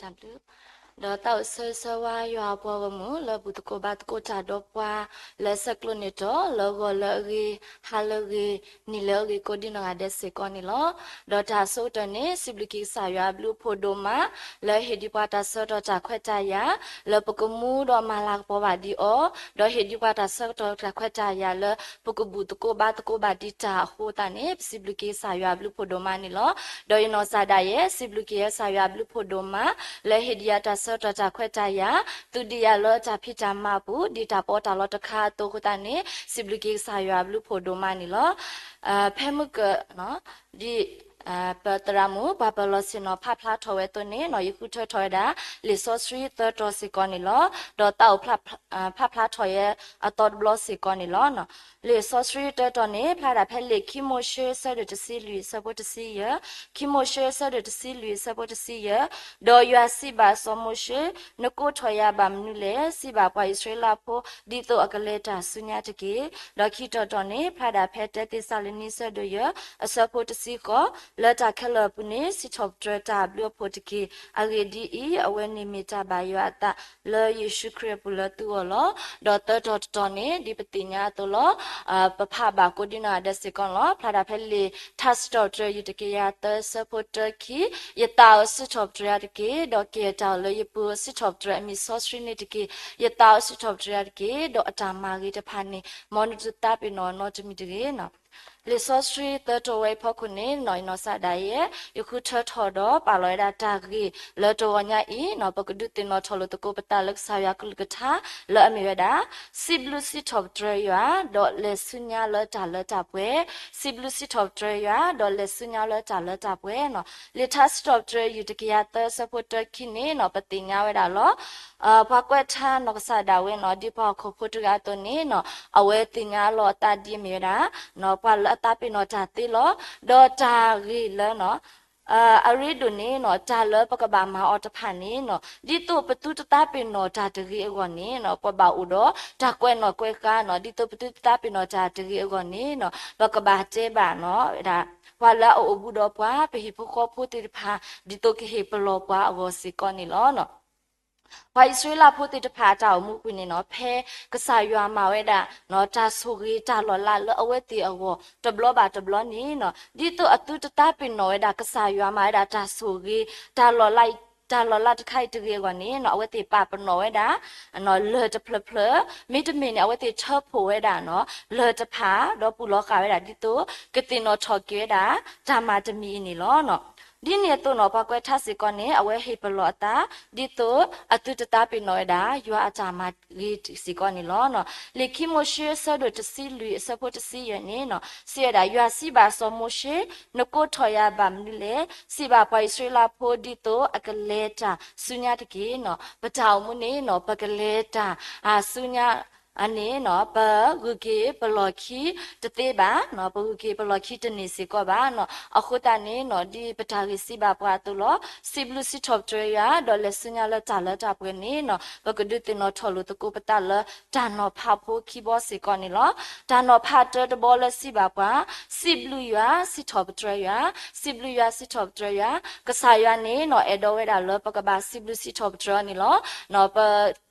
ဒီးသးအိၣ်ဆၢဂ့ၤဆၢဝါယွၤအပှၤဂီၢ်မုၢ် လၢဘူၣ်သကိးဘါသကိးတၢ်ဒီးပှၤ လၢဆဲးကျိးန့ၢ်တီၤ လၢဂီၤလၢအဂ့ၤ, ဟါလၢအဂ့ၤ, နံၤလၢအဂ့ၤကိးဒ်နီၢ်ဂၤဒဲးစ့ၢ်ကီးန့ၣ်လီၤ. ဒီးတၢ်အဆိကတၢၢ်န့ၣ် စံးဘျုးက့ၤကစၢ်ယွၤအဘျုးအဖှိၣ်ဒိၣ်မး လၢဟ့ၣ်ဒံးပှၤတၢ်ဆၢကတီၢ်တၢ်ခွဲးတၢ်ယာ် လၢပကမူဒီးမၤလၤကပီၤဘၣ်ဒံးအီၤ, ဒီးဟ့ၣ်ဒံးပှၤတၢ်ဆၢကတီၢ်တၢ်ခွဲးတၢ်ယာ်လၢ ပကဘူၣ်သကိးဘါသကိးဘၣ်ဒံးတၢ်အဃိသတးန့ၣ် ပစံးဘျုးက့ၤကစၢ်ယွၤအဘျုးအဖှိၣ်ဒိၣ်မးန့ၣ်လီၤ. ဒီးယနီၢ်ကစၢ်ဒၣ်ယဲ စံးဘျုးက့ၤကစၢ်ယွၤအဘျုးအဖှိၣ်ဒိၣ်မး လၢဟ့ၣ်ဒံးယၤတၢ်ဆၢကတီၢ်တၢ်ခွဲးတၢ်ယာ် သုးဒံးယၤလၢတၢ်ဖံးတၢ်မၤအပူၤ ဒ်တၢ်ပီးတၢ်လီတခါအသိးအဃိသတးန့ၣ် စံးဘျုးက့ၤကစၢ်ယွၤအဘျုးအဖှိၣ်ဒိၣ်မးန့ၣ်လီၤ. ဖဲမုၢ်ကၢၢ် ဒ်ပသရၣ်မုၣ် ပှၤပၢၤလီၢ်ဆ့ၣ်နီၤဖးဖျါထီၣ်ဝဲအသိးန့ၣ် ယဃုထၢထီၣ်ဝဲဒၣ် လံာ်စီဆှံသၢတီၤစ့ၢ်ကီးန့ၣ်လီၤ. ဒီးသးအိၣ်ဖးဖျါထီၣ်ဝဲအသီတဘျီစ့ၢ်ကီးန့ၣ်လီၤ. လံာ်စီဆှံတၢတီၤန့ၣ် ဖျါဒၣ်ဖဲလံာ်ခံမိၤၡ့ အဆၢဒိၣ်တဆံလွံၢ် အဆၢဖိတဆံယဲၢ်, ခံမိၤၡ့ အဆၢဒိၣ်တဆံလွံၢ် အဆၢဖိတဆံယဲၢ်, ဒီးယွၤစံးဘၣ်စီၤမိၤၡ့, နကိးထီၣ်ယၤဘၣ်မနုၤလဲၣ်. စံးဘၣ်ပှၤအံၣ်စရ့လးဖိ ဒ်သိးအကလဲၤတၢ်ဆူညါတက့ၢ်. ဒီးခံတီၤတီၤန့ၣ် ဖျါဒၣ်ဖဲတၢသ့းစၤလနံ အဆၢဒိၣ်ယဲၢ် အဆၢဖိတဆံဃိး, လၢတၢ်ခဲလၢာ်အပူၤန့ၣ် စံးထီၣ်ပတြၢၤတၢ်အဘျုးအဖှိၣ်တက့ၢ်. အဂ့ၢ်ဒ်အံၤ, အဝဲန့ၣ်မ့ၢ်တၢ်ဘၣ်ယွၤအသး လၢယ့ၣ်ၡူးခရံာ်အပူၤလၢသုဂီၢ်လီၤ. ဒီးသၢတီၤတတီၤန့ၣ် ဒ်ပသ့ၣ်ညါအသိးလီၤ. ပဖးဘၣ်ကိးဒံနီၢ်ဂၤဒဲးစ့ၢ်ကီးန့ၣ်လီၤ. ဖျါဒၣ်ဖဲလံာ်ထါစံးထီၣ်ပတြၢၤ ယုၢ်တကယၤသၢ အဆၢဖိတၢခံ, ယသးဧၢ စံးထီၣ်ပတြၢၤယၤတက့ၢ်. ဒီးကဲတၢ်လၢယပူၤဧၢ စံးထီၣ်ပတြၢၤအမံၤစီဆှံန့ၣ်တက့ၢ်. ယသးဧၢ စံးထီၣ်ပတြၢၤယၤတက့ၢ်. ဒီးအတၢ်မၤဂ့ၤတဖၣ်န့ၣ် မ်နတသးပ့ၤနီၣ်နီတမံၤတဂ့ၤ. လံာ်စီဆှံသၢတီၤဝဲအံၤဖီခိၣ်န့ၣ် ယနီၢ်ကစၢ်ဒၣ်ယဲ ယဃုထၢထီၣ်ဒီးပာ်လီၤဝဲဒၣ်တၢ်ဂ့ၢ်လၢတဂီၤညါအံၤန့ၣ် ပကဒုးသ့ၣ်နီၣ်ထီၣ်လိာ်သကိးပသးလၢကစၢ်ယွၤကလုၢ်ကထါ လၢအမ့ၢ်ဝဲဒၣ် စံးဘျုးစံးထီၣ်ပတြၢၤယွၤ ဒီးလဲၤဆူညါလၢတၢ်လၢတၢ်ပှဲၤ, စံးဘျုးစံးထီၣ်ပတြၢၤယွၤ ဒီးလဲၤဆူညါလၢတၢ်လၢတၢ်ပှဲၤန့ၣ်. လံာ်ထါစံးထီၣ်ပတြၢၤ ယုၢ်တကယၤသၢ အဆၢဖိတၢခံန့ၣ် ပသ့ၣ်ညါဝဲဒၣ်လီၤ. ပှၤကွဲးထါနီၢ်ကစၢ်ဒၣ်ဝဲန့ၣ် ဒ်ပှၤဟီၣ်ခိၣ်ဖိတဂၤအသိးန့ၣ် အဝဲသ့ၣ်ညါလီၤအသးဒ်အမ့ၢ်ဝဲဒၣ် ပှၤလၢအသးပ့ၤနီၣ်တၢ်သ့လီၤ. ဒီးတၢ်ဂ့ၢ်လၢ အရ့ဒိၣ်န့ၣ် တၢ်လၢပကဘၣ်မၤအီၤတဖၣ်န့ၣ် ဒ်သိးပသုတသးပ့ၤနီၣ်တၢ်တဂ့ၤအဂီၢ်န့ၣ် ပဘၣ်အိၣ်ဒီးတၢ်ကွဲးနီၣ်ကွဲးဃါန့ၣ် ဒ်သိးပသုတသးပ့ၤနီၣ်တၢ်တဂ့ၤအဂီၢ်န့ၣ် ပကဘၣ်တဲဘၣ် ပှၤလၢအအိၣ်ဘူးဒီးပှၤ ပဟံၣ်ဖိဃီဖိသ့ၣ်တဖၣ် ဒ်သိးကဟ့ၣ်ပလီၢ်ပှၤအဂီၢ်စ့ၢ်ကီးန့ၣ်လီၤ. ပှၤအံၣ်စရ့လးဖိသ့ၣ်တဖၣ်အတၢ်အိၣ်မူပူၤန့ၣ် ဖဲကစၢ်ယွၤမၤဝဲဒၣ် တၢ်ဆိၣ်ဂ့ၤတၢ်လီၤလးလၢအဝဲသ့ၣ်အဂီၢ် တဘျီဘၣ်တဘျီန့ၣ် ဒ်သိးအသုတသးပ့ၤနီၣ်ဝဲဒၣ် ကစၢ်ယွၤမၤဝဲဒၣ်တၢ်ဆိၣ်ဂ့ၤ တၢ်လီၤလး တၢ်လီၤလးတခါအံၤတဂ့ၤအဂီၢ်န့ၣ် အဝဲသ့ၣ်ပာ်ပနီၣ်ဝဲဒၣ် လၢၢ်တဖျၢၣ်ဖျၢၣ်, မ့တမ့ၢ်န့ၣ် အဝဲသ့ၣ်ထၢဖှိၣ်ဝဲဒၣ် လၢၢ်တဖၣ် ဒီးပူၤလီၤဃာ်ဝဲဒၣ်ဒ်သိး ကသ့ၣ်နီၣ်ထီၣ်က့ၤဝဲဒၣ် တၢ်မၤတမံၤအံၤန့ၣ်လီၤ. ဒ်န့ၣ်အသိးန့ၣ် ပှၤကွဲးထါစ့ၢ်ကီးန့ၣ် အဝဲဟ့ၣ်ပလီၢ်အသး ဒ်သိးအသုတသးပ့ၤနီၣ်ဝဲဒၣ် ယွၤအတၢ်မၤဂ့ၤစ့ၢ်ကီးန့ၣ်လီၤ. လံာ်ခံမိၤၡ့ အဆၢဒိၣ်တဆံလွံၢ် အဆၢဖိတဆံယဲၢ်န့ၣ် စံးဝဲဒၣ်, ယွၤစံးဘၣ်စီၤမိၤၡ့, နကိးထီၣ်ယၤဘၣ်မနုၤလဲၣ်. စံးဘၣ်ပှၤအံၣ်စရ့လးဖိ ဒ်သိးအကလဲၤတၢ်ဆူညါတက့ၢ်. ပတၢ်အိၣ်မူန့ၣ် ပကလဲၤတၢ်ဆူညါ အန့ၣ် ပဂုၤက့ၤပလီၢ်ခံတသ့ဘၣ်, ပဂုၤက့ၤပလီၢ်ခံတန့ၢ်စ့ၢ်ကီးဘၣ်. အဃိသတးန့ၣ် ဒ်ပတၢ်ဂ့ၢ်စံးဘၣ်ပှၤအသိးလီၤ. စံးဘျုးစံးထီၣ်ပတြၢၤယွၤ ဒီးလဲၤဆူညါလၢတၢ်လၢတၢ်ပှဲၤန့ၣ် ပကဒုးသ့ၣ်နီၣ်ထီၣ်လိာ်သကိးပသးလၢတၢ်နီၤဖးဖိခံဘီစ့ၢ်ကီးန့ၣ်လီၤ. တၢ်နီၤဖးတၢတဘီလၢစံးဘၣ်ပှၤ စံးဘျုးယွၤ စံးထီၣ်ပတြၢၤယွၤ, စံးဘျုးယွၤ စံးထီၣ်ပတြၢၤယွၤ, ကစၢ်ယွၤန့ၣ် အဲၣ်ဒိးဝဲဒၣ်လၢပကဘၣ်စံးဘျုးစံးထီၣ်ပတြၢၤန့ၣ်လီၤ. ပ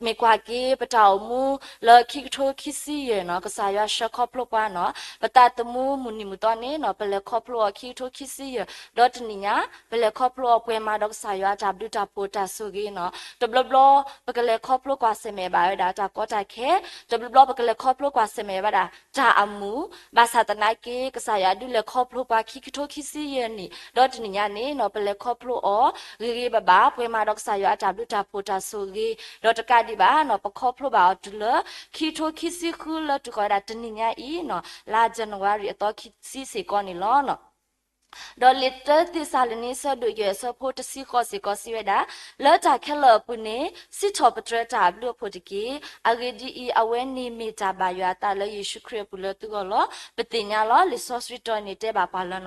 မ့ၢ်ကွၢ်က့ၤပတၢ်အိၣ်မူလၢခံကထိခံဆံယဲၢ်န့ၣ် ကစၢ်ယွၤဆှၢခီဖျိပှၤန့ၣ် ပသးသမူမုၢ်နံၤမုၢ်သီန့ၣ် ပလဲၤခီဖျိအီၤခံကထိခံဆံယဲၢ်, ဒီးတနံၤညါ ပလဲၤခီဖျိအီၤပှဲၤမးဒီးကစၢ်ယွၤအတၢ်ဘျုးတၢ်ဖှိၣ်တၢ်ဆိၣ်ဂ့ၤန့ၣ် တဘျီဘျီ ပကလဲၤခီဖျိကွၢ်ဆၢၣ်မဲာ်ဘၣ်ဝဲဒၣ်တၢ်ကီတၢ်ခဲ, တဘျီဘျီပကလဲၤခီဖျိကွၢ်ဆၢၣ်မဲာ်ဘၣ်ဒၣ်တၢ်အမုာ်, ဘၣ်ဆၣ်သနာ်က့ ကစၢ်ယွၤဒုးလဲၤခီဖျိပှၤခံကထိခံဆံယဲၢ်နံၣ်, ဒီးတနံၤညါန့ၣ် ပလဲၤခီဖျိအီၤ ဂ့ၤဂ့ၤဘၣ်ဘၣ် ပှဲၤမးဒီးကစၢ်ယွၤအတၢ်ဘျုးတၢ်ဖှိၣ်တၢ်ဆိၣ်ဂ့ၤ, ဒီးတကးဒံးဘၣ် ပခီဖျိဘၣ်အီၤတုၤလၢ ခံကထိခံဆံဃုလၢတုၤဃီၤဝဲဒၣ်တနံၤညါအံၤ လါယနူၤအါရံၤအသီခံဆံစ့ၢ်ကီးန့ၣ်လီၤ. ဒီးလံာ်တၢသ့းစၤလနံ အဆၢဒိၣ်ယဲၢ် အဆၢဖိတဆံဃိးစ့ၢ်ကီးစံးဝဲဒၣ်, လၢတၢ်ခဲလၢာ်အပူၤန့ၣ် စံးထီၣ်ပတြၢၤတၢ်အဘျုးအဖှိၣ်တက့ၢ်. အဂ့ၢ်ဒ်အံၤ, အဝဲန့ၣ်မ့ၢ်တၢ်ဘၣ်ယွၤအသးလၢယ့ၣ်ၡူးခရံာ်အပူၤလၢသုဂီၢ်လီၤ. ပသ့ၣ်ညါလီၤ လံာ်စီဆှံတီန့ၣ်တဲဘၣ်ပှၤလၢ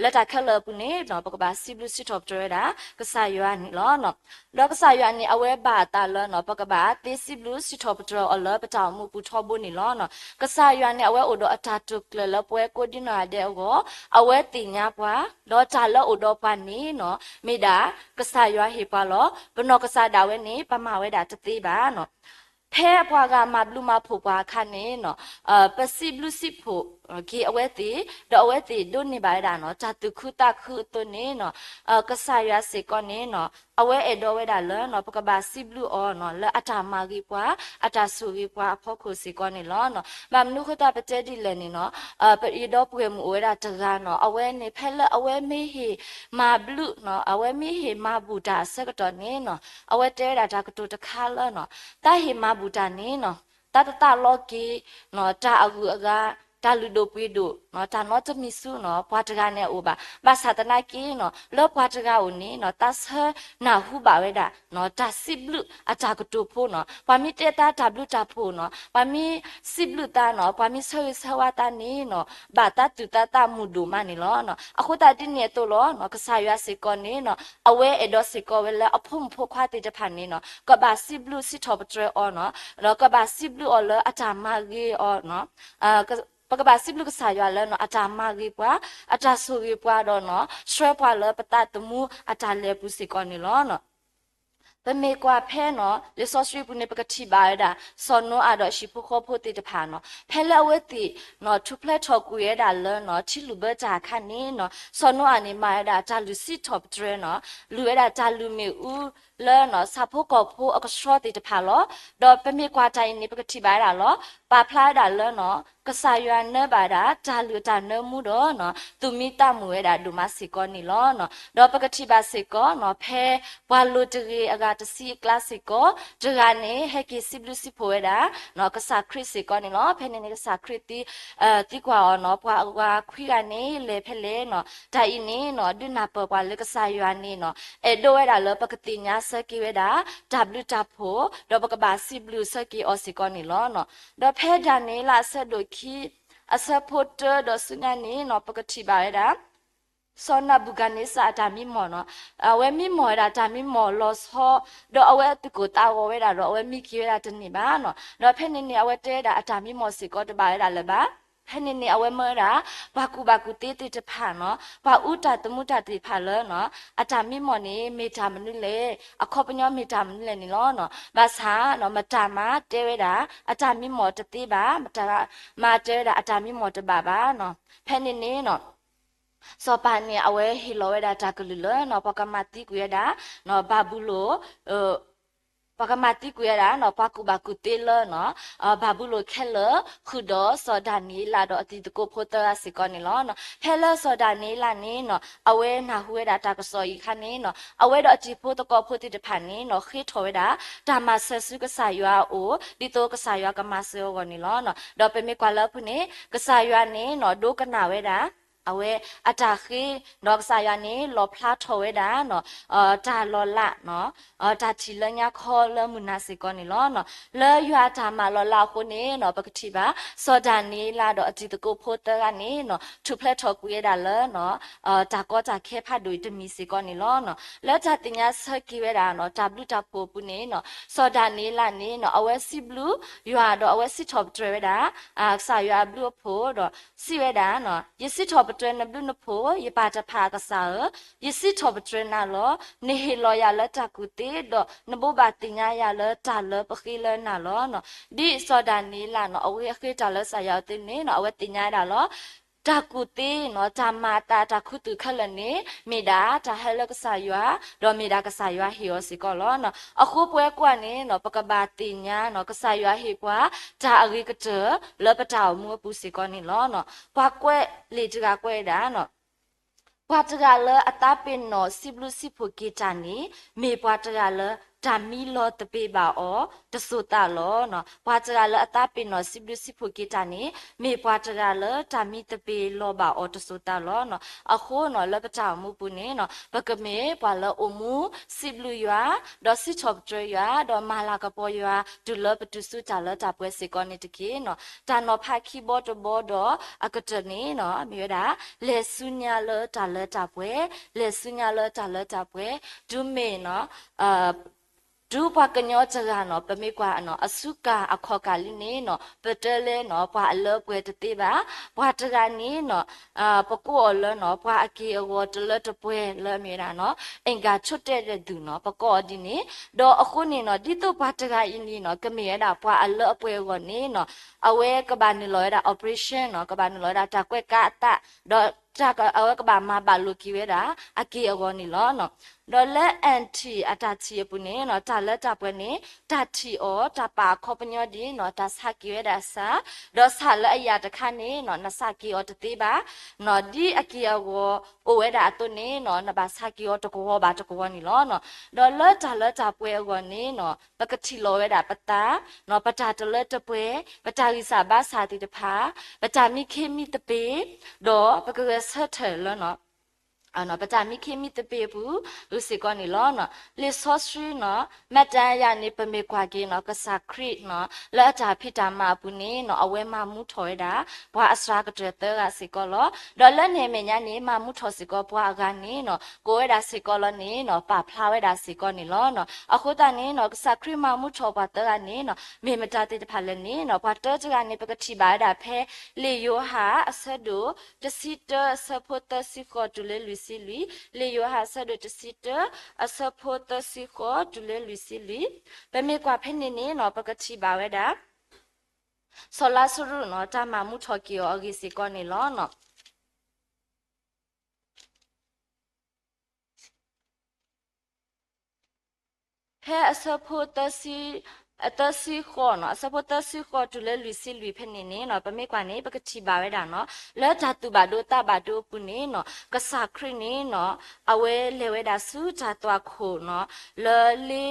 လၢတၢ်ခဲလၢာ်အပူၤန့ၣ် ပကဘၣ်စံးဘျုးစံးထီၣ်ပတြၢၤဝဲဒၣ် ကစၢ်ယွၤန့ၣ်လီၤ. ဒီးကစၢ်ယွၤန့ၣ် အဝဲဘၣ်အသးလၢ ပကဘၣ်သ့စံးဘျုးစံးထီၣ်ပတြၢၤအီၤလၢပတၢ်အိၣ်မူပူၤထီဘိန့ၣ်လီၤ. ကစၢ်ယွၤန့ၣ် အဝဲအိၣ်ဒီးအတၢ်တိာ်ကျဲၤလၢပဝဲကိးဒံနီၢ်ဂၤဒဲးအဂီၢ်, အဝဲသ့ၣ်ညါပှၤ ဒီးတၢ်လၢအအိၣ်ဒီးပှၤန့ၣ်နီၤ မ့ၢ်ဒၣ်ကစၢ်ယွၤဟ့ၣ်ပှၤလီၤ. ပနီၢ်ကစၢ်ဒၣ်ဝဲန့ၣ် ပမၤဝဲဒၣ်တသ့ဘၣ်နီၤ. ဖဲပှၤဂၤမၤဘျုးမၤဖှိၣ်ပှၤအခါန့ၣ်နီၤ ပစံးဘျုးစံးဖှိၣ်က့ၤအဝဲသ့ၣ် ဒီးအဝဲသ့ၣ်ဒိးန့ၢ်ဘၣ်ဝဲဒၣ်နီၤ တၢ်သူၣ်ခုသးခုအသိးန့ၣ်နီၤ ကစၢ်ယွၤစ့ၢ်ကီးန့ၣ်နီၤ အဝဲအဲၣ်ဒိးဝဲဒၣ်လၢနီၤ ပကဘၣ်စံးဘျုးအီၤနီၤ လၢအတၢ်မၤဂ့ၤပှၤ အတၢ်ဆိၣ်ဂ့ၤပှၤအဖီခိၣ်စ့ၢ်ကီးန့ၣ်လီၤ. ဘၣ်မနုၤအဃိသတးပတဲဒ်လဲၣ်န့ၣ်နီၤ ပယဒီပုၢ်ဝဲၢ်မုၣ်အိၣ်ဝဲဒၣ်တဂၤနီၤ အဝဲန့ၣ် ဖဲလၢအဝဲမ့ၢ်ဟ့ၣ်မၤဘျုးနီၤ အဝဲမ့ၢ်ဟ့ၣ်မၤဘူၣ်တၢ်အဆၢကတီၢ်န့ၣ်နီၤ အဝဲတဲဝဲဒၣ်တၢ်ကတိၤတခါလၢနီၤ တၢ်ဟ့ၣ်မၤဘူၣ်တၢ်န့ၣ်နီၤ တၢ်တသးလီက့ၤနီၤ တၢ်အဂုၤအဂၤ တၢ်လုၢ်ဒိၣ်ပှ့ၤဒိၣ်နီၤ တၢ်နီတမံၤဆူနီၤ ပှၤတဂၤန့ၣ်အအိၣ်ဘၣ်. ဘၣ်ဆၣ်သနာ်က့နီၤ လၢပှၤတဂၤအအိၣ်န့ၣ်နီၤ တၢ်ဆၢနၢ်ဟူဘၣ်ဝဲဒၣ် တၢ်စံးဘျုးအတၢ်ကတိၤဖိနီၤ ပှၤမ့ၢ်တဲသးတၢ်ဘျုးတၢ်ဖှိၣ်နီၤ ပှၤမ့ၢ်စံးဘျုးသးနီၤ ပှၤမ့ၢ်ဆၢဂ့ၤဆၢဝါသးန့ၣ်နီၤ ဘၣ်သးသူၣ်သးသးမုာ်ဒိၣ်မးန့ၣ်လီၤ. အဃိသတးဒ်န့ၣ်အသိးလီၤနီၤ ကစၢ်ယွၤစ့ၢ်ကီးန့ၣ်နီၤ အဝဲအဲၣ်ဒိးစ့ၢ်ကီးဝဲလၢအဖိမုၣ်ဖိခွါသ့ၣ်တဖၣ်န့ၣ်နီၤ ကဘၣ်စံးဘျုးစံးထီၣ်ပတြၢၤအီၤနီၤ ဒီးကဘၣ်စံးဘျုးအီၤလၢအတၢ်မၤဂ့ၤအီၤနီၤ ပကဘၣ်စံးဘျုးကစၢ်ယွၤလၢနီၤ အတၢ်မၤဂ့ၤပှၤ အတၢ်ဆိၣ်ဂ့ၤပှၤဒီးနီၤ ဆှၢပှၤလၢပသးသမူအတၢ်လဲၤပူၤစ့ၢ်ကီးန့ၣ်လီၤ. ပမ့ၢ်ကွၢ်ဖဲနီၤ လံာ်စီဆှံပူၤန့ၣ် ပကထံၣ်ဘၣ်ဝဲဒၣ် စီၤနိအၤဒီးဟံၣ်ဖိဃီဖိသ့ၣ်တဖၣ်နီၤ ဖဲလၢအဝဲသ့ၣ်နီၤ ထူၣ်ဖျဲးထီၣ်ကွံာ်ဝဲဒၣ်လၢနီၤ ထံလုၢ်ဘၢတၢ်အခါန့ၣ်နီၤ စီၤနိအၤန့ၣ် မၤဝဲဒၣ်တၢ်လုၢ်စံးထီၣ်ပတြၢၤနီၤ လုၢ်ဝဲဒၣ်တၢ်လုၢ်မ့ၣ်အူလၢနီၤ ဆၣ်ဖိကီၢ်ဖိအကဆှီသ့ၣ်တဖၣ်လီၤ. ဒီးပမ့ၢ်ကွၢ်တၢ်အံၤန့ၣ် ပကထံၣ်ဘၣ်ဝဲဒၣ်လီၤ ပာ်ဖျါဝဲဒၣ်လၢနီၤ ကစၢ်ယွၤနၢဘၣ်ဝဲဒၣ် တၢ်လုၢ်တၢ်နၢမူဒီးနီၤ သူၣ်မံသးမုာ်ဝဲဒၣ်ဒိၣ်မးစ့ၢ်ကီးန့ၣ်လီၤ. ဒီးပကထံၣ်ဘၣ်စ့ၢ်ကီးနီၤ ဖဲပှၤလိၤတဂ့ၤအဂၤတဆံအကျါစ့ၢ်ကီး တဂၤန့ၣ် ဟဲက့ၤစံးဘျုးစံးဖှိၣ်ဝဲဒၣ်နီၤ ကစၢ်ခရံာ်စ့ၢ်ကီးန့ၣ်လီၤ. ဖဲန့ၣ်န့ၣ် ကစၢ်ခရံာ်သံ သံကွၢ်အီၤနီၤ ပှၤအဂၤခွံဂၤန့ၣ် လဲၤဖဲလဲၣ်နီၤ တၢ်အံၤန့ၣ်နီၤ ဒုးနၢ်ပၢၢ်ပှၤလၢကစၢ်ယွၤန့ၣ်နီၤ အဲၣ်ဒိးဝဲဒၣ်လၢပကသ့ၣ်ညါဆၢက့ၤဝဲဒၣ် တၢ်ဘျုးတၢ်ဖှိၣ် ဒီးပကဘၣ်စံးဘျုးဆၢက့ၤအီၤစ့ၢ်ကီးန့ၣ်လီၤ. ဒီးဖဲဒၣ်နံးယ့လးအဆၢဒိၣ်ခံ အဆၢဖိတၢဒီးဆူညါန့ၣ်နီၤ ပကထံၣ်ဘၣ်ဝဲဒၣ် စီၤနၤဘူၤခၣ်န့စၢ်အတၢ်မံမီၢ်နီၤ အဝဲမံမီၢ်ဝဲဒၣ်တၢ်မံမီၢ်လီၤဆီ ဒီးအဝဲသူၣ်ကိၢ်သးဂီၤဝဲဒၣ်ဒီး အဝဲမံက့ၤဝဲဒၣ်တန့ၢ်ဘၣ်နီၤ. ဒီးဖဲန့ၣ်န့ၣ် အဝဲတဲဝဲဒၣ်အတၢ်မံမီၢ်စ့ၢ်ကီးတဘၣ်ဝဲဒၣ်လၢၤဘၣ်. ဖဲန့ၣ်န့ၣ် အဝဲမၢဝဲဒၣ် ပှၤကူၣ်ဘၣ်ကူၣ်သ့သ့ၣ်တဖၣ်နီၤ ပှၤအူတၢ်သမူတၢ်သ့ၣ်တဖၣ်လၢနီၤ အတၢ်မံမီၢ်န့ၣ် မ့ၢ်တၢ်မနုၤလဲၣ် အခီပညီမ့ၢ်တၢ်မနုၤလဲၣ်န့ၣ်လီၤ. ဘၣ်ဆၣ်နီၤ မတၤမးတဲဝဲဒၣ် အတၢ်မံမီၢ်တသ့ဘၣ်, မတၤမးတဲဝဲဒၣ် အတၢ်မံမီၢ်တဘၣ်ဘၣ်နီၤ. ဖဲန့ၣ်န့ၣ်နီၤ စီၤပၤန့ၣ် အဝဲဟ့ၣ်လီၤဝဲဒၣ်တၢ်ကလုၢ်လၢနီၤ ပှၤကမၤသံကွံာ်ဝဲဒၣ် ဘၤဘူလိၣ် ပှၤကမၤသံကွံာ်ဝဲဒၣ်နီၤ ပှၤကူၣ်ဘၣ်ကူၣ်သ့လၢနီၤ ဘၤဘူလိၣ်ခဲလၢာ် ဃုာ်ဒီးစီၤဒၤနံးယ့လးဒီးအတံၤသကိးဖိသၢဂၤစ့ၢ်ကီးန့ၣ်လီၤ. ဖဲလၢစီၤဒၤနံးယ့လးန့ၣ်နီၤ အဝဲနၢ်ဟူဝဲဒၣ်တၢ်ကစီၣ်အံၤအခါန့ၣ်နီၤ အဝဲဒီးအတံၤဖိသကိးဖိသ့ၣ်တဖၣ်န့ၣ်နီၤ ဃ့ထီၣ်ဝဲဒၣ် တၢ်မၤစၢၤဆူကစၢ်ယွၤအအိၣ် ဒ်သိးကစၢ်ယွၤကမၤစၢၤအဂီၢ်န့ၣ်လီၤ. ဒီးပမ့ၢ်ကွၢ်လၢအပူၤန့ၣ် ကစၢ်ယွၤန့ၣ်နီၤ ဒိကနၣ်ဝဲဒၣ် အဝဲအတၢ်ဃ့ ဒီးကစၢ်ယွၤန့ၣ် လီၣ်ဖျါထီၣ်ဝဲဒၣ်နီၤ တၢ်လီၤလးနီၤ တၢ်ထံၣ်လၢညါခီလၢမုၢ်နၤစ့ၢ်ကီးန့ၣ်လီၤ. လၢယွၤအတၢ်မၤလီၤလးအဃိန့ၣ်နီၤ ပကထံၣ်ဘၣ် စီၤဒၤနံးယ့လးဒီးအတံၤသကိးဖိသၢဂၤန့ၣ်နီၤ ထူၣ်ဖျဲးထီၣ်ကွံာ်ဝဲဒၣ်လၢနီၤ တၢ်ကီတၢ်ခဲဖးဒိၣ်အံၤတမံၤစ့ၢ်ကီးန့ၣ်လီၤ. လၢတၢ်သ့ၣ်ညါဆၢက့ၤဝဲဒၣ်နီၤ တၢ်ဘျုးတၢ်ဖှိၣ်အပူၤန့ၣ်နီၤ စီၤဒၤနံးယ့လးန့ၣ်နီၤ အဝဲစံးဘျုးယွၤဒီးအဝဲစံးထီၣ်ပတြၢၤဝဲဒၣ် ကစၢ်ယွၤအဘျုးအဖှိၣ်ဒီး စံးဝဲဒၣ်နီၤ ယစံးထီၣ်ပတြၢၤနဘျုးနဖှိၣ် ယပၢ်တဖၣ်အကစၢ်ဧၢ, ယစံးထီၣ်ပတြၢၤနၤလီၤ. နဟ့ၣ်လီၤယၤလၢတၢ်ကူၣ်သ့ဒီး နဘိးဘၣ်သ့ၣ်ညါယၤလၢတၢ်လၢပဃ့လၢနၤလီၤ. ဒ်စီၤဒၤနံးယ့လးနီၤ အဝဲအဃ့တၢ်လၢကစၢ်ယွၤအအိၣ်သ့န့ၣ်နီၤ အဝဲသ့ၣ်ညါဒၣ်လီၤ တၢ်ကူၣ်သ့နီၤ တၢ်မၤအသး တၢ်ခူသူၣ်ခဲလၢာ်န့ၣ် မ့ၢ်ဒၣ်တၢ်ဟဲလၢကစၢ်ယွၤ ဒီးမ့ၢ်ဒၣ်ကစၢ်ယွၤဟ့ၣ်အီၤစ့ၢ်ကီးလီၤ. အဃိပဝဲကွၢ်န့ၣ်နီၤ ပကဘၣ်သ့ၣ်ညါနီၤ ကစၢ်ယွၤဟ့ၣ်ပှၤ တၢ်အဂ့ၤကတၢၢ်လၢပတၢ်အိၣ်မူအပူၤစ့ၢ်ကီးန့ၣ်လီၤ. ပှၤကွဲးလံာ်တဂၤကွဲးဝဲဒၣ်နီၤ ပှၤတဂၤလၢအသးပ့ၤနီၣ်စံးဘျုးစံးဖှိၣ်က့ၤတၢ်န့ၣ် မ့ၢ်ပှၤတဂၤလၢတၢ်မံလီၤသပ့ၤဘၣ်အီၤတစိၤသးလီၤ. ပှၤတဂၤလၢအသးပ့ၤနီၣ်စံးဘျုးစံးဖှိၣ်က့ၤတၢ်န့ၣ် မ့ၢ်ပှၤတဂၤလၢတၢ်မံသပ့ၤလီၤဘၣ်အီၤတစိၤသးလီၤ. အဃိနီၤ လၢပတၢ်အိၣ်မူပူၤန့ၣ်နီၤ ပကမ့ၢ်ပှၤလၢအိၣ်မူစံးဘျုးယွၤ ဒီးစံးထီၣ်ပတြၢၤယွၤ ဒီးမၤလၤကပီၤယွၤ တုၤလၢပတုၤဆူတၢ်လၢတၢ်ပှဲၤစ့ၢ်ကီးန့ၣ်တက့ၢ်နီၤ. တၢ်နီၤဖးခံဘီတဘီဒီးအကတၢၢ်န့ၣ်နီၤ မ့ၢ်ဝဲဒၣ် လဲၤဆူညါလၢတၢ်လၢတၢ်ပှဲၤ, လဲၤဆူညါလၢတၢ်လၢတၢ်ပှဲၤ, တုၤမ့ၢ်နီၤ တုၤပှၤကညီတဂၤနီၤ ပမ့ၢ်ကွၢ်နီၤ အစုကၤအခီၣ်ကၤလံန့ၣ်နီၤ ပတဲလၢနီၤ ပှၤအလၢအပှဲၤတသ့ဘၣ်. ပှၤတဂၤန့ၣ်နီၤ ပကိးအီၤလၢနီၤ ပှၤအက့ၢ်အဂီၤတလၢတပှဲၤလၢအမ့ၢ်ဝဲဒၣ်နီၤ အင်္ဂါချို့တဲ့သူနီၤ ပကိးအီၤဒ်န့ၣ်. ဒီးအဃိန့ၣ်နီၤ ဒ်သိးပှၤတဂၤအံၤန့ၣ်နီၤ ကမ့ၢ်ဝဲဒၣ်ပှၤအလၢအပှဲၤအဂီၢ်န့ၣ်နီၤ အဝဲကဘၣ်နုာ်လီၤဝဲဒၣ် operation နီၤ ကဘၣ်နုာ်လီၤဝဲဒၣ်တၢ်ကွဲးကါအသး ဒီး အဝဲကဘၣ်မၤဘၣ်လိာ်က့ၤဝဲဒၣ် အက့ၢ်အဂီၤန့ၣ်လီၤ. ဒီးလၢ N T အတၢ်ထံၣ်အပူၤန့ၣ်နီၤ တၢ်လၢတၢ်ပှဲၤန့ၣ် တၢ်ထံၣ်အီၤ တၢ်ပာ်အခီပညီဒ်နီၤ တၢ်ဆါက့ၤဝဲဒၣ်ဆး, ဒီးဆးလၢအယၤတခါန့ၣ်နီၤ နဆးက့ၤအီၤတသ့ဘၣ်နီၤ ဒ်အက့ၢ်အဂီၤအိၣ်ဝဲဒၣ်အသိးန့ၣ်နီၤ နဘၣ်ဆးက့ၤအီၤတကဝီၤဘၣ်တကဝီၤန့ၣ်လီၤ. ဒီးလၢတၢ်လၢတၢ်ပှဲၤအဂီၢ်န့ၣ်နီၤ ပကထံၣ်လီၤဝဲဒၣ်ပသးနီၤ ပတၢ်တလၢတပှဲၤ ပတၢ်ဂံၢ်စၢ်ဘါစၢ်သ့ၣ်တဖၣ် ပတၢ်မံခ့မံသပ့ၤ ဒီးပကဂဲၤဆၢထၢၣ်လၢ ပတၢ်မံခ့မံသပ့ၤအပူၤ စ့ၢ်ကီးန့ၣ်လီၤ. လံာ်စီဆှံနီၤ မၤတၢ်ယၤန့ၣ် ပမ့ၢ်ကွၢ်က့ၤနီၤ ကစၢ်ခရံာ်နီၤ လၢအတၢ်ဖံးတၢ်မၤအပူၤန့ၣ်နီၤ အဝဲမၤမူထီၣ်ဝဲဒၣ် ပှၤအစှၤကတၢၢ်သၢဂၤစ့ၢ်ကီးလီၤ. ဒီးလၢန့ၣ်အမဲာ်ညါန့ၣ် မၤမူထီၣ်စ့ၢ်ကီးပှၤအဂၤန့ၣ်နီၤ ကိးဝဲဒၣ်စ့ၢ်ကီးလီၤန့ၣ်နီၤ ပာ်ဖျါဝဲဒၣ်စ့ၢ်ကီးန့ၣ်လီၤ. အဃိသတးန့ၣ်နီၤ ကစၢ်ခရံာ်မၤမူထီၣ်ပှၤသၢဂၤန့ၣ်နီၤ မ့ၢ်မတၤသ့ၣ်တဖၣ်လဲၣ်န့ၣ်နီၤ ပှၤတၢတဂၤန့ၣ် ပကထံၣ်ဘၣ်ဝဲဒၣ်ဖဲ လံာ်ယိၤဟၣ်အဆၢဒိၣ် တဆံတၢ အဆၢဖိသၢဆံဃိးတုၤလၢလွံၢ်ဆံလွံၢ်, လံာ်ယိၤဟၣ်အဆၢဒိၣ်တဆံတၢ အဆၢဖိသၢဆံဃိးတုၤလၢလွံၢ်ဆံလွံၢ်, ပမ့ၢ်ကွၢ်ဖဲန့ၣ်န့ၣ်နီၤ ပကထံၣ်ဘၣ်ဝဲဒၣ် စီၤလါစရူးနီၤ တၢ်မၤမူထီၣ်က့ၤအီၤအဂ့ၢ်စ့ၢ်ကီးန့ၣ်လီၤ. ဖဲအဆၢဖိသၢဆံ သၢဆံဃိးနီၤ အဆၢဖိသၢဆံဃိးတုၤလၢလွံၢ်ဆံလွံၢ်ဖဲန့ၣ်န့ၣ်နီၤ ပမ့ၢ်ကွၢ်န့ၣ် ပကထံၣ်ဘၣ်ဝဲဒၣ်နီၤ လၢတၢ်သူၣ်ဘၣ်ဒိသးဘၣ်ဒိအပူၤန့ၣ်နီၤ ကစၢ်ခရံာ်န့ၣ်နီၤ အဝဲလဲၤဝဲဒၣ်ဆူတၢ်သွၣ်ခိၣ်နီၤ လၢလ့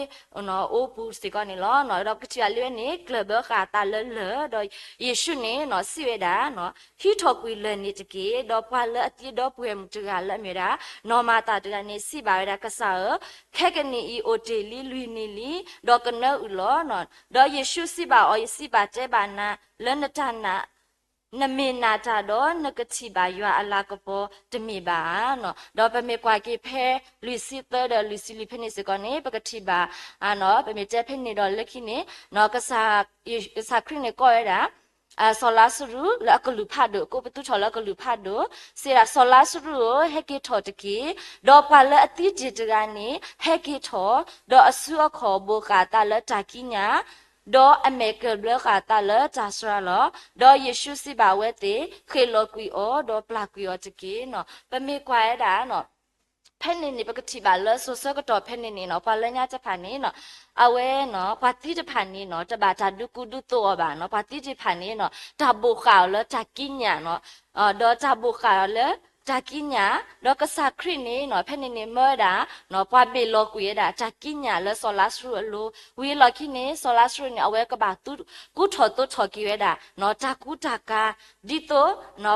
အိပူၤစ့ၢ်ကီးန့ၣ်လီၤ. ဒီးပကထံၣ်ဘၣ်လံဝဲန့ၣ် ကျၢၢ်ဘၢဃာ်အသးလၢလၢၢ် ဒီးယ့ၣ်ၡူးန့ၣ်နီၤ စံးဝဲဒၣ်နီၤ ဟံးထီၣ်ကွံာ်လၢၢ်န့ၣ်တက့ၢ်. ဒီးပှၤလၢအသံဒီပုၢ်ဝဲၢ်မုၣ်တဂၤလၢအမ့ၢ်ဝဲဒၣ် နီၢ်မၤသၤတဂၤန့ၣ် စံးဘၣ်ဝဲဒၣ် ကစၢ်ဧၢ, ခဲကနံၣ်အံၤအိၣ်တ့ၢ်လံလွံၢ်နံၣ်လံ, ဒီးကနၢအုၣ်လီၤ. ဒီးယ့ၣ်ၡူးစံးဘၣ်အီၤ, ယစံးဘၣ်တဲဘၣ်နၤ လၢနတၢ်နာ် နမ့ၢ်နာ်တၢ်ဒီး နကထံၣ်ဘၣ်ယွၤအလၤကပီၤတမ့ၢ်ဘၣ်ဧါ. ဒီးပမ့ၢ်ကွၢ်က့ၤဖဲလွံၢ်ဆံသၢဒီးလွံၢ်ဆံလွံၢ်ဖဲန့ၣ်စ့ၢ်ကီးန့ၣ် ပကထံၣ်ဘၣ် ပမ့ၢ်တဲဖဲန့ၣ်ဒီးလၢခံန့ၣ် ကစၢ်ခရံာ်န့ၣ်ကိးဝဲဒၣ် စီၤလါစရူးလၢအကလုၢ်ဖးဒိၣ်, ကိးပသူထီၣ်လၢအကလုၢ်ဖးဒိၣ်, စံးဒၣ် စီၤလါစရူးဧၢ, ဟဲက့ၤထီၣ်တက့ၢ်. ဒီးပှၤလၢအသံတ့ၢ်တဂၤန့ၣ် ဟဲက့ၤထီၣ်, ဒီးအစုအခီၣ်ဘိၣ်ဃာ်အသးလၢတၢ်ကံးညာ် ဒီးအမဲာ်ကၢၢ်ဘျၢဃာ်အသးလၢတၢ်စှၤလီၤ. ဒီးယ့ၣ်ၡူးစံးဘၣ်အဝဲသ့ၣ်, ဃ့ၢ်လီၤကွံာ်အီၤ, ဒီးပျၢ်ကွံာ်အီၤတက့ၢ်နီၤ. ပမ့ၢ်ကွၢ်ဝဲဒၣ် ဖဲန့ၣ်န့ၣ် ပကထံၣ်ဘၣ်လၢစိၤဆၢကတီၢ်ဖဲန့ၣ်န့ၣ်နီၤ ပှၤလၢညါတဖၣ်န့ၣ်နီၤ အဝဲနီၤ ပှၤသံတဖၣ်န့ၣ်နီၤ တဘၣ်တၢ်ဒုးကူဒုးသိးအီၤဘၣ်နီၤ. ပှၤသံတဖၣ်န့ၣ်နီၤ တၢ်ဘိၣ်ဃာ်အီၤလၢတၢ်ကံးညာ်နီၤ ဒီးတၢ်ဘိၣ်ဃာ်အီၤလၢတၢ်ကံးညာ်, ဒီးကစၢ်ခရံာ်န့ၣ်နီၤ ဖဲန့ၣ်န့ၣ်မၢဝဲဒၣ် ပှၤဘ့ၣ်လီၤကွံာ်ဝဲဒၣ် တၢ်ကံးညာ်လၢစီၤလါစရူးအလိၤ, ဝံၤအလီၢ်ခံန့ၣ် စီၤလါစရူးန့ၣ် အဝဲကဘၣ်သူ ကူထီၣ်သိးထီၣ်က့ၤဝဲဒၣ် တၢ်ကူတၢ်ကၤ ဒ်သိး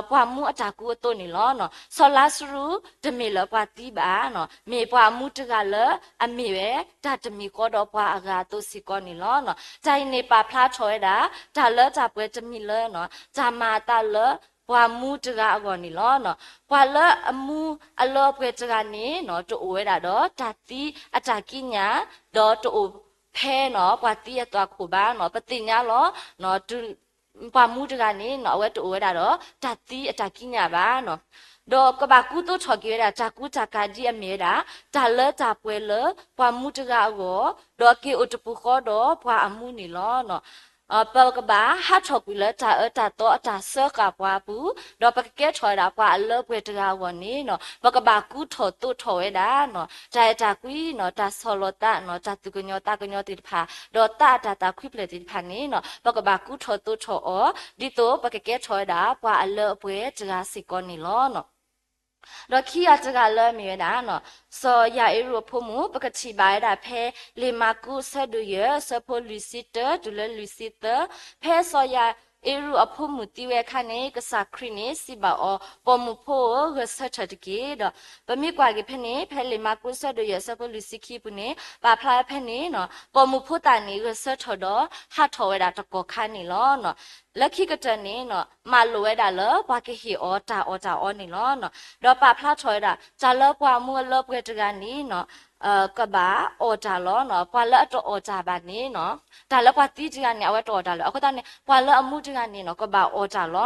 ပှၤမူအတၢ်ကူအသိးန့ၣ်လီၤ. စီၤလါစရူး တမ့ၢ်လၢပှၤသံဘၣ်, မ့ၢ်ပှၤမူတဂၤလၢအမ့ၢ်ဝဲ တၢ်တမံၤဃီဒီးပှၤအဂၤအသိးစ့ၢ်ကီးန့ၣ်လီၤ. တၢ်အံၤန့ၣ်ပာ်ဖျါထီၣ်ဝဲဒၣ် တၢ်လၢတၢ်ပှဲၤတမံၤလၢ တၢ်မၤအသးလၢပှၤမူတဂၤအဂီၢ်န့ၣ်လီၤ. ပှၤလၢအမူအလၢအပှဲၤတဂၤန့ၣ် တအိၣ်ဝဲဒၣ်ဒီးတၢ်သံအတၢ်ကံးညာ်, ဒီးတအိၣ်ဖဲ ပှၤသံအသွၣ်ခိၣ်ဘၣ်. ပသ့ၣ်ညါလီၤ ပှၤမူတဂၤန့ၣ် အဝဲတအိၣ်ဝဲဒၣ်ဒီးတၢ်သံအတၢ်ကံးညာ်ဘၣ်. ဒီးကဘၣ်ကူသိးထီၣ်က့ၤဝဲဒၣ် တၢ်ကူတၢ်ကၤဒ်အမ့ၢ်ဝဲဒၣ် တၢ်လၢတၢ်ပှဲၤလၢပှၤမူတဂၤအဂီၢ်, ဒီးက့ၤအိၣ်တပူၤဃီဒီးပှၤအမူန့ၣ်လီၤ. ပကဘၣ်ဟးထီၣ်ကွံာ်လၢတၢ်အၢတၢ်သီအတၢ်စၢဃာ်ပှၤအပူၤ, ဒီးပကကဲထီၣ်ဝဲဒၣ်ပှၤအလၢပှဲၤတဂၤအဂီၢ်န့ၣ် ပကဘၣ်ကူထီၣ်သိးထီၣ်ဝဲဒၣ် တၢ်အဲၣ်တၢ်ကွံ တၢ်ဆီၣ်လီၤသး တၢ်သူၣ်ကညီၤသးကညီၤသ့ၣ်တဖၣ်, ဒီးသးအတၢ်သးခွံဖျၢၣ်သ့ၣ်တဖၣ်န့ၣ် ပကဘၣ်ကူထီၣ်သိးထီၣ်အီၤ, ဒ်သိးပကကဲထီၣ်ဝဲဒၣ် ပှၤအလၢအပှဲၤတဂၤစ့ၢ်ကီးန့ၣ်လီၤ. ဒီးခံဂၤတဂၤလၢအမ့ၢ်ဝဲဒၣ် စီၤယၤအ့ရူးအဖိမုၣ်, ပကထံၣ်ဘၣ်ဝဲဒၣ်ဖဲ လံာ်မၢ်ကူးအဆၢဒိၣ်ယဲၢ် အဆၢဖိလွံၢ်ဆံတၢတုၤလၢလွံၢ်ဆံသၢ, ဖဲစီၤယၤအ့ရူးအဖိမုၣ်သံဝဲအခါန့ၣ် ကစၢ်ခရံာ်န့ၣ် စံးဘၣ်အီၤ, ပိာ်မုၣ်ဖိဧၢ, ဂဲၤဆၢထၢၣ်တက့ၢ်. ဒီးပမ့ၢ်ကွၢ်က့ၤဖဲန့ၣ် ဖဲလံာ်မၢ်ကူးအဆၢဒိၣ်ယဲၢ် အဆၢဖိလွံၢ်ဆံခံအပူၤန့ၣ် ပာ်ဖျါဝဲဖဲန့ၣ် ပိာ်မုၣ်ဖိသၣ်န့ၣ် ဂဲၤဆၢထၢၣ်ဒီးဟးထီၣ်ဝဲဒၣ်တကီၢ်ခါန့ၣ်လီၤ. လၢခံကတၢၢ်န့ၣ် မၤလိာ်ဝဲဒၣ်လၢပှၤကဟ့ၣ်အီၤတၢ်အီၣ်တၢ်အီန့ၣ်လီၤ. ဒီးပာ်ဖျါထီၣ်ဝဲဒၣ် တၢ်လၢပှၤမူအလၢပှဲၤတဂၤန့ၣ် ကဘၣ်အီၣ်တၢ်လီၤ. ပှၤလၢအတအီၣ်တၢ်ဘၣ်န့ၣ်, တၢ်လၢပှၤသံတဂၤန့ၣ် အဝဲတအီၣ်တၢ်လၢၤ. အဃိသတးန့ၣ် ပှၤလၢအမူတဂၤန့ၣ်နီၤ ကဘၣ်အီၣ်တၢ်လီ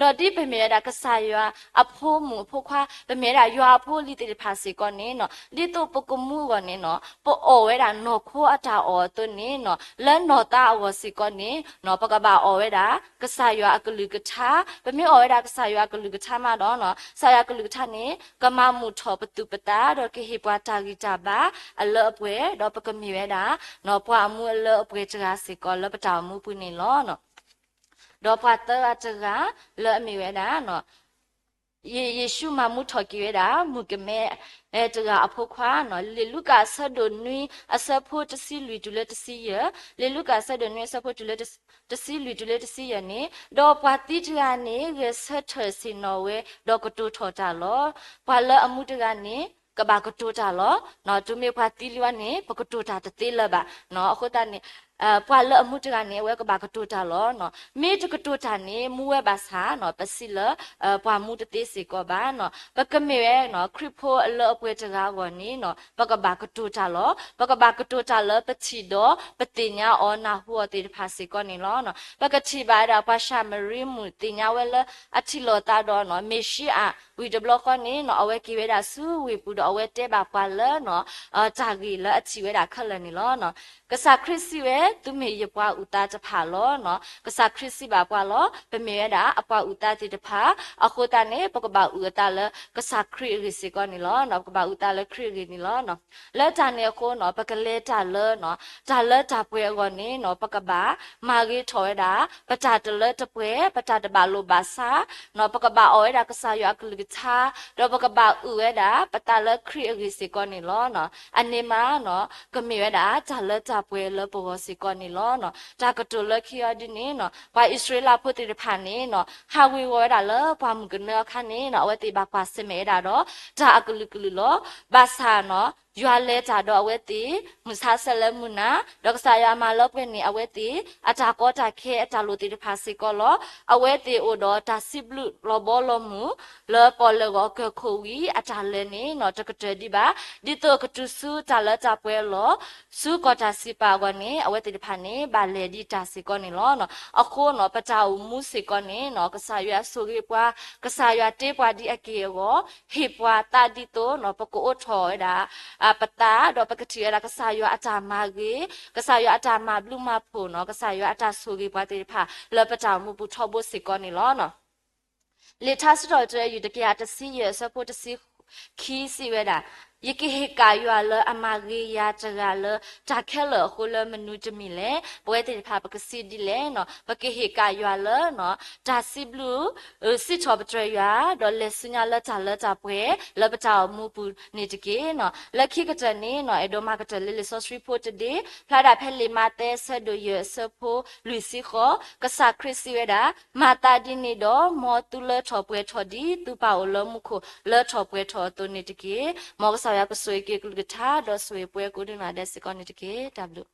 ၤ. ဒီးဒ်ပမ့ၢ်ဝဲဒၣ်ကစၢ်ယွၤအဖိမုၣ်အဖိခွါ, ပမ့ၢ်ဝဲဒၣ်ယွၤအဖိအလံၤသ့ၣ်တဖၣ်စ့ၢ်ကီးန့ၣ်နီၤ, ဒ်သိးပကမူအဂီၢ်န့ၣ်နီၤ, ပအီၣ်ဝဲဒၣ်နီၢ်ခိအတၢ်အီၣ်အသိးန့ၣ်နီၤ, လၢနီၢ်သးအဂီၢ်စ့ၢ်ကီးန့ၣ်နီၤ, ပကဘၣ်အီၣ်ဝဲဒၣ် ကစၢ်ယွၤအကလုၢ်ကထါ. ပမ့ၢ်အီၣ်ဝဲဒၣ်ကစၢ်ယွၤအကလုၢ်ကထါမးဒီးနီၤ, ကစၢ်ယွၤအကလုၢ်ကထါန့ၣ် ကမၤမုာ်ထီၣ်ပသူၣ်ပသး ဒီးကဟ့ၣ်ပှၤတၢ်ဂံၢ်တၢ်ဘါအလၢအပှဲၤ, ဒီးပကမ့ၢ်ဝဲဒၣ် ပှၤအမူအလၢအပှဲၤတဂၤစ့ၢ်ကီးလၢပတၢ်အိၣ်မူပူၤန့ၣ်လီၤ. ဒီးပှၤသၢဂၤတဂၤလၢအမ့ၢ်ဝဲဒၣ် ယ့ၣ်ၡူးမၤမူထီၣ်က့ၤဝဲဒၣ် မုၣ်ကမဲတဂၤအဖိခွါ, လံာ်လူၤကၣ်အဆၢဒိၣ်နွံအဆၢဖိတဆံလွံၢ်တုၤလၢတဆံယဲၢ်, လံာ်လူၤကၣ်အဆၢဒိၣ်နွံအဆၢဖိတဆံလွံၢ်တုၤလၢတဆံယဲၢ်န့ၣ်, ဒီးပှၤသံတဂၤန့ၣ် ဂဲၤဆၢထၢၣ်ဆ့ၣ်နီၤဝဲ ဒီးကတိၤထီၣ်တၢ်လီၤ. ပှၤလၢအမူတဂၤန့ၣ် ကဘၣ်ကတိၤတၢ်လီၤ. တုၤမ့ၢ်ပှၤသံလံဝဲန့ၣ် ပကတိၤတၢ်တသ့လၢၤဘၣ်. အဃိသတးန့ၣ် ပှၤလၢအမူတဂၤန့ၣ် အဝဲကဘၣ်ကတိၤတၢ်လီၤ. မ့ၢ်တကတိၤတၢ်န့ၣ် မူဝဲဘၣ်ဆၣ် ပစံးလၢ ပှၤမူတသ့စ့ၢ်ကီးဘၣ်. ပကမ့ၢ်ဝဲ ခရံာ်ဖိအလၢအပှဲၤတဂၤအဂီၢ်န့ၣ် ပကဘၣ်ကတိၤတၢ်လီၤ. ပကဘၣ်ကတိၤတၢ်လၢပထံၣ်ဒီး ပသ့ၣ်ညါအီၤနၢ်ဟူအီၤသ့ၣ်တဖၣ်စ့ၢ်ကီးန့ၣ်လီၤ. ပကထံၣ်ဘၣ်ဝဲဒၣ် ပှၤၡၤမရံမုၣ်သ့ၣ်ညါဝဲလၢအထံၣ်လိာ်သးဒီး မ့ၤၡံအၤ ဝံၤတဘျီဃီန့ၣ်နီၤ, အဝဲက့ၤဝဲဒၣ်ဆူဝ့ၢ်ပူၤဒီး အဝဲတဲဘၣ်ပှၤလၢ တၢ်ဂ့ၢ်လၢအထံၣ်ဝဲဒၣ်ခဲလၢာ်န့ၣ်လီၤ. ကစၢ်ခရံာ်စံးဝဲ, သုမ့ၢ်ယပှၤအုၣ်သးတဖၣ်လီၤ. ကစၢ်ခရံာ်စံးဘၣ်ပှၤလီၤ, ပမ့ၢ်ဝဲဒၣ်အပှၤအုၣ်သးသ့ၣ်တဖၣ်, အဃိသတးန့ၣ် ပကဘၣ်အုၣ်အသးလၢကစၢ်ခရံာ်အဂ့ၢ်စ့ၢ်ကီးန့ၣ်လီၤ. ပကဘၣ်အုၣ်သးလၢခရံာ်အဂ့ၢ်န့ၣ်လီၤ. လၢတၢ်န့ၣ်အဃိနီၤ, ပကလဲၤတၢ်လၢ တၢ်လၢတၢ်ပှဲၤအဂီၢ်န့ၣ်နီၤ, ပကဘၣ်မၤဂ့ၤထီၣ်ဝဲဒၣ် ပတၢ်တလၢတပှဲၤ, ပတၢ်တဘၣ်လိာ်ဘၣ်စး, ပကဘၣ်အီၣ်ဝဲဒၣ်ကစၢ်ယွၤအကလုၢ်ကထါ, ဒီးပကဘၣ်အုၣ်ဝဲဒၣ်ပသးလၢခရံာ်အဂ့ၢ်စ့ၢ်ကီးန့ၣ်လီၤ. အန့ၣ်မးနီၤ, ကမ့ၢ်ဝဲဒၣ်တၢ်လၢတၢ်ပှဲၤလၢပဂီၢ်စ့ၢ်ကီးန့ၣ်လီၤ. တၢ်ကတိၤလၢခံအီၤဒ်န့ၣ်နီၤ, ပှၤအံၣ်စရ့လးဖိသ့ၣ်တဖၣ်န့ၣ်နီၤ, ဟးဝ့ၤဝီၤဝဲဒၣ်လၢပှၢ်မုၢ်ကနၢအခါန့ၣ်နီၤ, အဝဲသ့ၣ်ဘၣ်ကွၢ်ဆၢၣ်မဲာ်ဝဲဒၣ်ဒီး တၢ်အကလုာ်ကလုာ်လီၤ. ဘၣ်ဆၣ်နီၤ, ယွၤလဲၤတၢ်ဒီးအဝဲသ့ၣ် မုၢ်ဆါဆၢလၢမုၢ်နၤ, ဒီးကစၢ်ယွၤမၤလၢပှဲၤန့ၢ်အဝဲသ့ၣ် အတၢ်ကီတၢ်ခဲအတၢ်လိၣ်သ့ၣ်တဖၣ်စ့ၢ်ကီးလီၤ. အဝဲသ့ၣ်အိၣ်ဒီးတၢ်စံးဘျုးလီၤဘီလီၤမုၢ် လၢပီၣ်လဲၣ်ဂီၤကၢၢ်ခိၣ်ဝံၤ အတၢ်လဲၤန့ၣ်နီၤ တကတၢၢ်ဒံးဘၣ်, ဒ်သိးကတုၤဆူတၢ်လၢတၢ်ပှဲၤအလီၢ် ဆူကီၢ်တၢ်စံးပာ်အဂီၢ်န့ၣ် အဝဲသ့ၣ်တဖၣ်န့ၣ် ဘၣ်လဲၤဒံးတၢ်စ့ၢ်ကီးန့ၣ်လီၤ. အဃိနီၤ ပတၢ်အိၣ်မူစ့ၢ်ကီးန့ၣ်နီၤ ကစၢ်ယွၤဆိၣ်ဂ့ၤပှၤ, ကစၢ်ယွၤတ့ပှၤဒ်အက့ၢ်အဂီၤ, ဟ့ၣ်ပှၤသးဒ်သိးနီၤ ပကအိးထီၣ်ဝဲဒၣ် ပသး ဒီးပကထံၣ်ဝဲဒၣ်ကစၢ်ယွၤအတၢ်မၤဂ့ၤ, ကစၢ်ယွၤအတၢ်မၤဘျုးမၤဖှိၣ်နီၤ, ကစၢ်ယွၤအတၢ်ဆိၣ်ဂ့ၤပှၤသ့ၣ်တဖၣ် လၢပတၢ်အိၣ်မူပူၤထီဘိစ့ၢ်ကီးန့ၣ်လီၤ. လံာ်ထါစံးထီၣ်ပတြၢၤ ယူၢ်တကယၤတဆံယဲၢ်အဆၢဖိတဆံခံစံးဝဲဒၣ်, ယကဟ့ၣ်ကၣ်ယွၤလၢအမၤဂ့ၤယၤတဂၤလၢတၢ်ခဲလၢာ်အဃိလၢမနုၤတမံၤလဲၣ်. ပဝဲသ့ၣ်တဖၣ်ပကစံးဒ်လဲၣ်နီၤ, ပကဟ့ၣ်ကၣ်ယွၤလၢ တၢ်စံးဘျုး စံးထီၣ်ပတြၢၤယွၤ ဒီးလဲၤဆူညါလၢတၢ်လၢတၢ်ပှဲၤ လၢပတၢ်အိၣ်မူပူၤန့ၣ်တက့ၢ်နီၤ. လၢခံကတၢၢ်န့ၣ်နီၤ အဲၣ်ဒိးမၤကတၢၢ်လၢလံာ်စီဆှံဖိတဒ့, ဖျါဒၣ်ဖဲလံာ်မးသဲအဆၢဒိၣ်ယဲၢ်အဆၢဖိလွံၢ်ဆံဃိး, ကစၢ်ခရံာ်စံးဝဲဒၣ်, မၤသးဒ်န့ၣ်ဒီး မ်သုလၢထီၣ်ပှဲၤထီၣ်ဒ်သုပၢ်အိၣ်လၢမူခိၣ်လၢထီၣ်ပှဲၤထီၣ်အသိးန့ၣ်တက့ၢ်. မ်ကစၢ်ယွၤကဆိၣ်ဂ့ၤက့ၤကလုၢ်ကထါ ဒီးဆိၣ်ဂ့ၤပှၤကိးဒံနီၢ်ဒဲးစ့ၢ်ကီးန့ၣ်တက့ၢ်. တၢ်ဘျုး